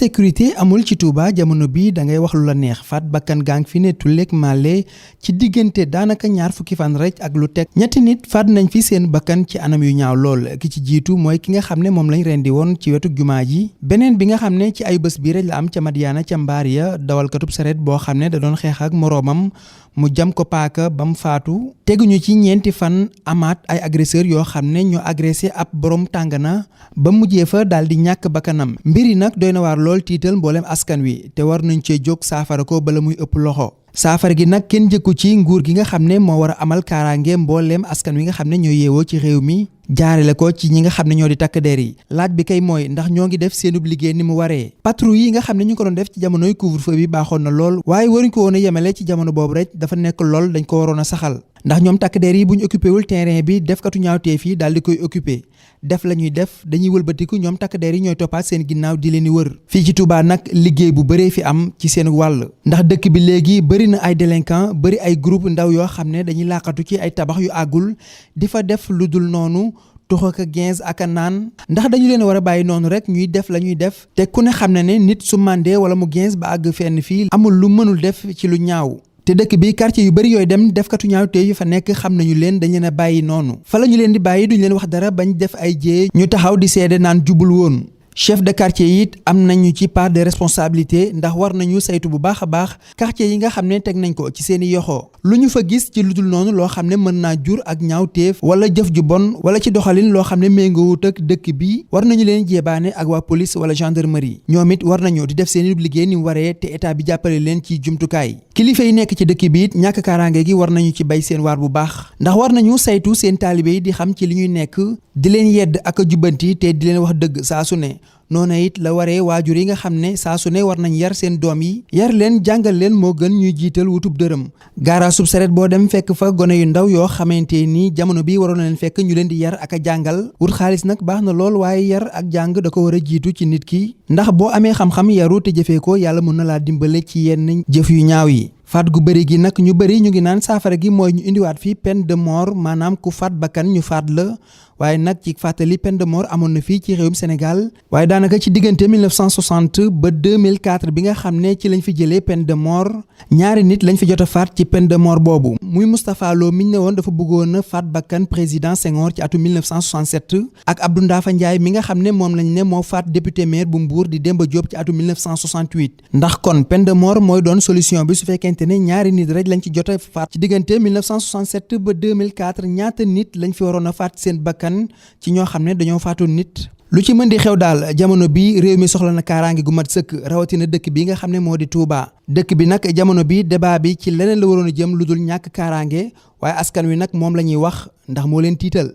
insécurité amul ci Touba jamono bi da ngay wax lu la neex faat bakkan gang fi ne tulleeg màlle ci diggante daanaka ñaar fukki fan rek ak lu teg ñetti nit faat nañ fi seen bakkan ci anam yu ñaaw lool ki ci jiitu mooy ki nga xam ne moom lañ rendi woon ci wetu jumaa ji beneen bi nga xam ne ci ay bés bi rek la am ca Madiana ca mbaar ya dawalkatub saret boo xam ne da doon xeex ak moroomam mu jam ko paaka ba mu faatu teguñu ci ñeenti fan amaat ay agresseur yoo xam ne ñoo agressé ab borom tàngana ba mujjee fa daal di ñàkk bakkanam mbir yi nag doy na waar lool tiital mboolem askan wi te war nañ cee jóg saafara ko bala muy ëpp loxo saafara gi nag kenn jëkku ci nguur gi nga xam ne moo war a amal kaaraange mbooleem askan wi nga xam ne ñoo yeewoo ci réew mi jaarale ko ci ñi nga xam ne ñoo di takk der yi laaj bi kay mooy ndax ñoo ngi def seenub liggéey ni mu waree patrouille yi nga xam ne ñu ko doon def ci jamonoy couvre-feu bi baaxoon na lool waaye waruñ ko woon a yemale ci jamono boobu rek dafa nekk lool dañ ko waroon a saxal ndax ñoom takk der yi bu ñu occupé wul terrain bi defkatu ñaawteef yi daal di koy occupé def la ñuy def dañuy wëlbatiku ñoom takk der yi ñooy toppaat seen ginnaaw di leen di wër fii ci Touba nag liggéey bu bëree fi am ci seen wàll ndax dëkk bi léegi bëri na ay délinquant bëri ay groupe ndaw yoo xam ne dañuy laqatu ci ay tabax yu àggul di fa def lu dul noonu tux ak gens ak a naan ndax dañu leen war a bàyyi noonu rek ñuy def la ñuy def te ku ne xam ne ne nit su mandee wala mu gens ba àgg fenn fii amul lu mënul def ci lu ñaaw te dëkk bi quartier yu bari yooyu dem defkatu ñaawte yu fa nekk xam nañu leen dañu leen a bàyyi noonu fa la ñu leen di bàyyi duñu leen wax dara bañ def ay jéey ñu taxaw di seede naan jubul woon chef de quartier it am nañu ci part de responsabilité ndax war nañu saytu bu baax a baax quartier yi nga xam ne teg nañ ko ci seeni yoxoo lu ñu fa gis ci lu dul noonu loo xam ne mën naa jur ak ñaawteef wala jëf ju bon wala ci doxalin loo xam ne méngoowut ak dëkk bi war nañu leen jébaane ak waa police wala gendarmerie ñoom it war nañu di def seeni liggéey ni mu waree te état bi jàppale leen ci jumtukaay kilifa yi nekk ci dëkk bi it ñàkk kaaraange gi war nañu ci bay seen waar bu baax ndax war nañu saytu seen taalibe yi di xam ci li ñuy nekk di leen yedd ak a jubbanti te di leen wax dëgg saa su ne noona it la waree waajur yi nga xam ne saa su ne war nañ yar seen doom yi yar leen jàngal leen moo gën ñuy jiital wutub dërëm gaaraasub saret boo dem fekk fa gone yu ndaw yoo xamante ni jamono bi waroon na leen fekk ñu leen di yar ak a jàngal wut xaalis nag baax na lool waaye yar ak jàng da ko war a jiitu ci nit ki ndax boo amee xam-xam yaru te jëfee ko yàlla mën na laa dimbale ci yenn jëf yu ñaaw yi faat gu bëri gi nag ñu bëri ñu ngi naan saafara gi mooy ñu indiwaat fii peine de mort maanaam ku faat bakkan ñu faat la waaye nag ci fàttali peine de mort amoon na fii ci réewum Sénégal waaye daanaka ci diggante 1960 ba 2004 bi nga xam ne ci lañ fi jëlee peine de mort ñaari nit lañ fi jot a faat ci peine de mort boobu muy Moustapha Lo miñ ne woon dafa bëggoon a faat bakkan président Senghor ci atum 1967 ak Abdou Ndafa Ndiaye mi nga xam ne moom lañ ne moo faat député maire bu Mbour di Demba Diop ci atum 1968 ndax kon peine de mort mooy doon solution bi su fekkente ne ñaari nit rek lañ ci jot a faat ci diggante 1967 ba 2004 ñaata nit lañ fi waroon a faat seen bakkan ci ñoo xam ne dañoo faatoon nit lu ci mën di xew daal jamono bi réew mi soxla na kaaraange gu mat sëkk rawatina dëkk bi nga xam ne moo di Touba dëkk bi nag jamono bi débat bi ci leneen la waroon a jëm lu dul ñàkk kaaraange waaye askan wi nag moom la ñuy wax ndax moo leen tiital